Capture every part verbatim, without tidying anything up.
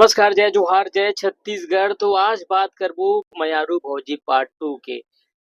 नमस्कार, जय जोहार, जय छत्तीसगढ़। तो आज बात करबो मयारू भौजी पार्ट टू के।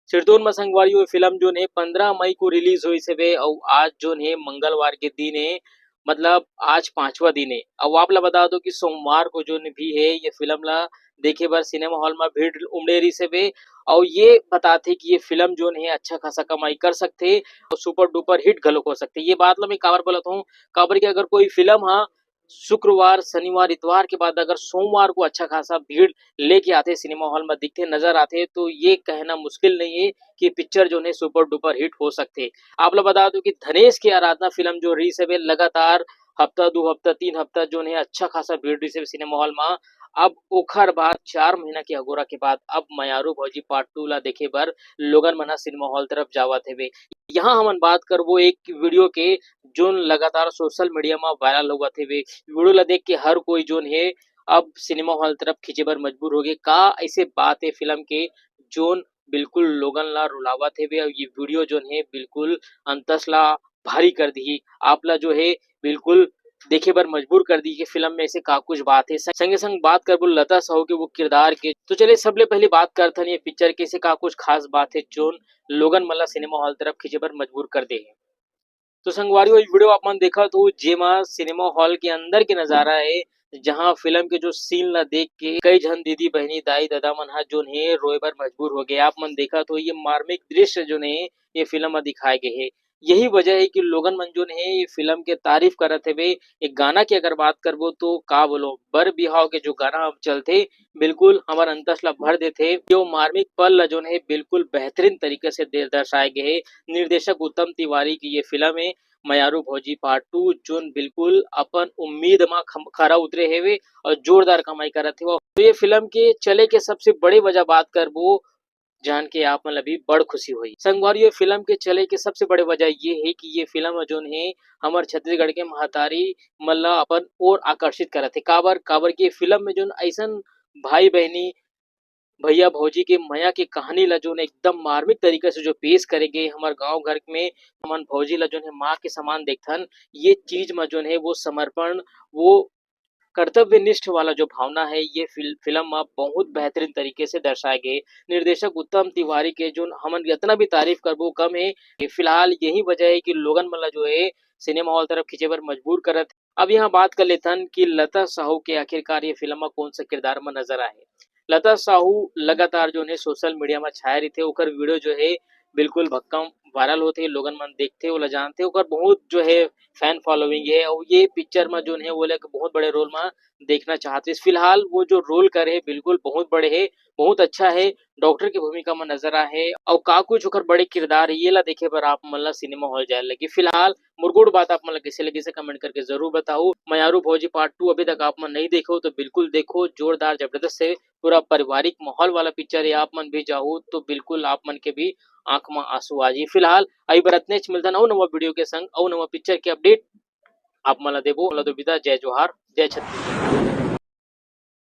सिरतोन म संगवारी, वो फिल्म जोन हे पंद्रह मई को रिलीज होइस हवे अउ आज जोन हे मंगलवार के दिन हे, मतलब आज पांचवा दिन हे। अउ आप ला बता दो कि सोमवार को जोन भी हे ये फिल्म ला देखे बर सिनेमा हॉल म भीड़ उमड़े रिहिस हवे। अउ ये बताथे कि ये फिल्म जोन हे अच्छा खासा कमाई कर सकथे अउ सुपर डुपर हिट घलोक हो सकथे। ये बात ला मैं काबर बोलत हूँ, काबर कि अगर कोई फिल्म ह शुक्रवार, शनिवार, इतवार के बाद अगर सोमवार को अच्छा खासा भीड़ लेके आथे, सिनेमा हॉल में दिखथे, नजर आथे, तो ये कहना मुश्किल नहीं है कि पिक्चर जो है सुपर डुपर हिट हो सकथे। आप ला बता दूं कि धनेश के आराधना फिल्म जो रिहिस हवे, लगातार हफ्ता, दो हफ्ता, तीन हफ्ता जो है अच्छा खासा भीड़ रिहिस हवे सिनेमा हॉल में। अब ओखर बाद चार महीना के अगोरा के बाद अब मयारू भौजी पार्ट टू ला देखे बर लोगन मन ह सिनेमा हॉल तरफ जावत हेवे। यहाँ हमन बात करबो एक वीडियो के, जोन लगातार सोशल मीडिया म वायरल होवत हेवे। वीडियो ला देख के हर कोई जोन हे अब सिनेमा हॉल तरफ खींचे बर मजबूर हो गए। का ऐसे बात हे फिल्म के जोन बिल्कुल लोगन ला रुलावत हेवे अउ ये वीडियो जोन हे बिल्कुल अंतस ला भारी कर दिही, आप ला जो हे बिल्कुल देखे बर मजबूर कर दिही कि फिल्म में ऐसे का कुछ बात हे। संगे संग बात करबो लता साहू के वो किरदार के। तो चलिए सबले पहले बात करथन ये पिक्चर के ऐसे का कुछ खास बात हे जोन लोगन मन ला सिनेमा हॉल तरफ खींचे बर मजबूर कर दे हे। तो संगवारी, वो वीडियो आप मन देखत हो, जेमा सिनेमा हॉल के अंदर के नजारा हे, जहां फिल्म के जो सीन ला देख के कई झन दीदी, बहिनी, दाई, ददा मन ह जोन हे रोए बर मजबूर हो गए। आप मन देखत हो, ये मार्मिक दृश्य जोन हे ये फिल्म म दिखाए गए हे। यही वजह हे कि लोगन मन जोन हे ये फिल्म के तारीफ करत हेवे। एक गाना की अगर बात करबो तो का बोलो, बर बिहाव के जो गाना अब चलथे, बिल्कुल हमर अंतस ला भर देथे। ये वो मार्मिक पल ला जोन हे बिल्कुल बेहतरीन तरीके से दे-, दर्शाए गए हे। निर्देशक उत्तम तिवारी की ये फिल्म हे मयारू भौजी पार्ट टू, जोन बिल्कुल अपन उम्मीद मा खम-, खरा उतरे हेवे और जोरदार कमाई करत हेवे। तो ये फिल्म के चले के सबसे बड़े वजह बात करबो, जान के आप मन ला भी बड़ खुशी होही। संगवारी, ये फिल्म के चले के सबसे बड़े वजह ये हे कि ये फिल्म जोन हे हमर छत्तीसगढ़ के महतारी मन ला अपन ओर आकर्षित करत हे। काबर, काबर कि ये फिल्म में जोन ऐसन भाई बहनी, भैया भौजी के मया के कहानी ला जोन एकदम मार्मिक तरीका से जो पेश करे गे, हमर गांव घर में हमन भौजी ला जोन हे माँ के समान देखथन, ये चीज म जोन हे वो समर्पण, वो कर्तव्यनिष्ठ वाला जो भावना हे, ये फिल-, फिल्म म बहुत बेहतरीन तरीके से दर्शाए गे। निर्देशक उत्तम तिवारी के जोन हमन जितना भी तारीफ करबो कम हे। फिलहाल यही वजह हे कि लोगन मन ला जो हे सिनेमा हॉल तरफ खींचे बर मजबूर करत। अब यहाँ बात कर लेथन कि लता साहू के आखिरकार ये फिल्म म कौन सा किरदार म नजर आए। लता साहू लगातार जोन हे सोशल मीडिया म छाए रहिथे, ओकर वीडियो जो हे बिल्कुल भक्कम वायरल होथे, लोगन मन देखथे, ओला जानथे, ओकर बहुत जो हे फैन फॉलोइंग हे, अउ ये पिक्चर म जोन हे वो ला एक बहुत बड़े रोल म देखना चाहत रहिस। फिलहाल वो जो रोल करे हे बिल्कुल बहुत बड़े हे, बहुत अच्छा हे, डॉक्टर की भूमिका म नजर आए हे, अउ का कुछ ओकर बड़े किरदार हे, ये ला देखे बर आप मन ला सिनेमा हॉल जाए लगी। फिलहाल मोर गुड बात आप मन ला कैसे लगिस हे कमेंट करके जरूर बताओ। मयारू भौजी पार्ट टू अभी तक आप मन नहीं देखे हो तो बिल्कुल देखो, जोरदार जबरदस्त हे, पूरा पारिवारिक माहौल वाला पिक्चर हे। आप मन भी जाओ तो बिल्कुल आप मन के भी आंख म आंसू आ जाही। फिलहाल अभी बर अतनेच, मिलथन अउ नवा वीडियो के संग, अउ नवा पिक्चर के अपडेट आप मन ला देबो। मोला दो विदा, जय जोहार, जय छत्तीसगढ़।